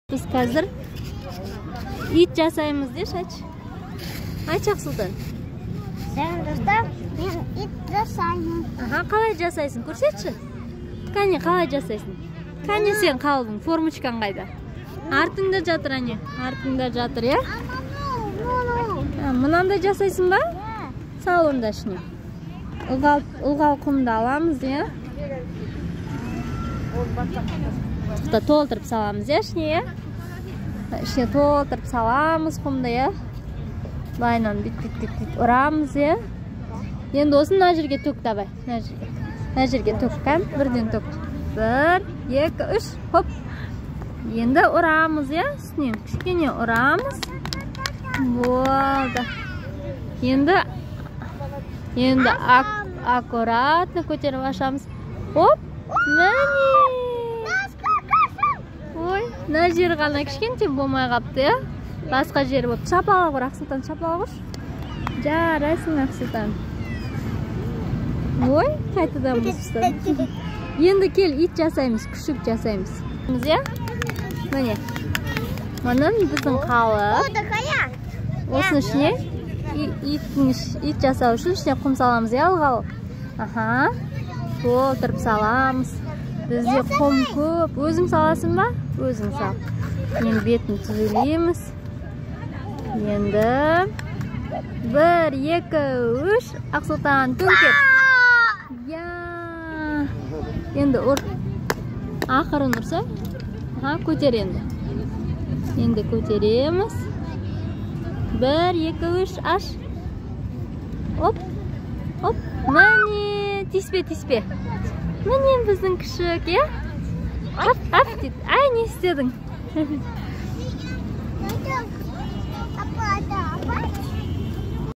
Біз қазір ит жасаймыз деші, айтшы. Айтшы, Ақсұлтан. Сәлем, достар, мен ит жасаймын. Аха, қалай жасайсың, көрсетші. Кәне, қалай жасайсың? Кәне, сен қалыбың, формочкаң қайда? Артыңда жатыр, әне. Артыңда жатыр, иә? Мынандай жасайсың ба? Сал онда ішіне. Ылғал құмды аламыз, иә? Тоқта, толтырып саламыз, иә, ішіне, иә? Ішіне толтырып саламыз құмды, иә? Былайынан бүйтіп ұрамыз, иә? Енді осыны мына жерге төк, давай. Мына жерге. Мына жерге төк, кән, бірден төк. 1, 2, 3, хоп. Енді ұрамыз, иә? Үстінен кішкене ұрамыз. Болды. Енді аккуратно көтеріп ашамыз. Оп, міне. Ой, мына жері ғана кішкентай болмай қапты, иә? Басқа жері болып. Шапалақ ұр, Ақсұлтан, шапалақ ұршы. Жарайсың, Ақсұлтан. Ой, қайтадан бұзып тастадым. Енді кел, ит жасаймыз, күшік жасаймыз. Иә? Міне. Міне біздің қалып. Осының ішіне ит жасау үшін ішіне құм саламыз, иә, ылғал. Аха. Толтырып саламыз. Бізде құм көп. Өзің саласың ба? Өзің сал. Енді бетін түзелейміз. Енді 1, 2, 3, Ақсұлтан, төңкер. Я. Енді ұр. Ақырын ұрса. Аха, көтер енді. Енді көтереміз. 1, 2, 3, аш. Оп. Оп. Міне, тиіспе, тиіспе. Міне біздің күшік, иә? Ап, ап дейді. Ай, не істедің?